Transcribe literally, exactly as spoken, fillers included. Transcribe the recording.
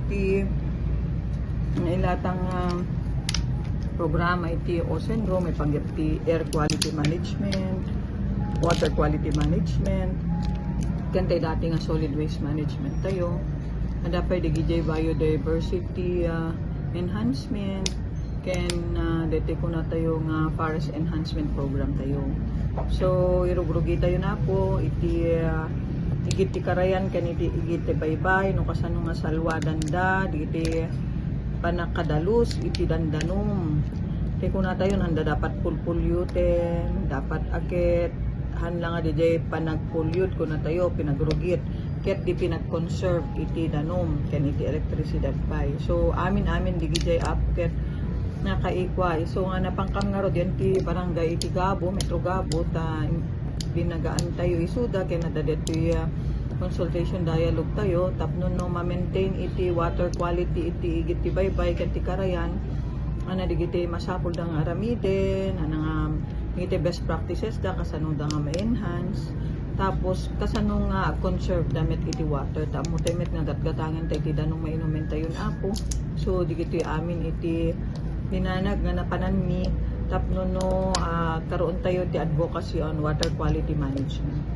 Ti nailatang, ah, programa iti OCENRO, maipanggep ti air quality management, water quality management, ken tay dati nga solid waste management tayo. Adda pay dagiti biodiversity, ah, enhancement, ken, ah, deti kuna tayo nga forest enhancement program tayo. So, irugrugi tayo na po iti, ah, igid ti karayan ken iti igid ti baybay, no kasano nga salwadanda dagiti panagkadalus iti dandanom. Ti kuna tayo, anda dapat pulpulyoten, dapat aket, han lang nga didiay panagpulyot, kuna tayo, pinagrugit, ket di pinag-conserve iti danom, ken iti elektrisidad pay. So, amin-amin digidiay apo ket nakaikua. So, nga napangkam ngarud yan ti barangay iti Gabo, Metro Gabo, ta binagaan tayo isuda, ken adda detoy, ah, consultation dialogue tayo, tapno no ma-maintain iti water quality iti igid ti baybay ken ti karayan, ana dagiti masapul da nga aramiden, ana nga iti best practices da, kasano da nga ma-enhance, tapos kasano nga conserve da met iti water, ta ammo tayo met nga gatgatangen tayo iti danum nga inumen tayon, apo. So, dagitoy amin iti dinanag nga napananmi, tapno no, ah, karoon tayo ti advocacy on water quality management.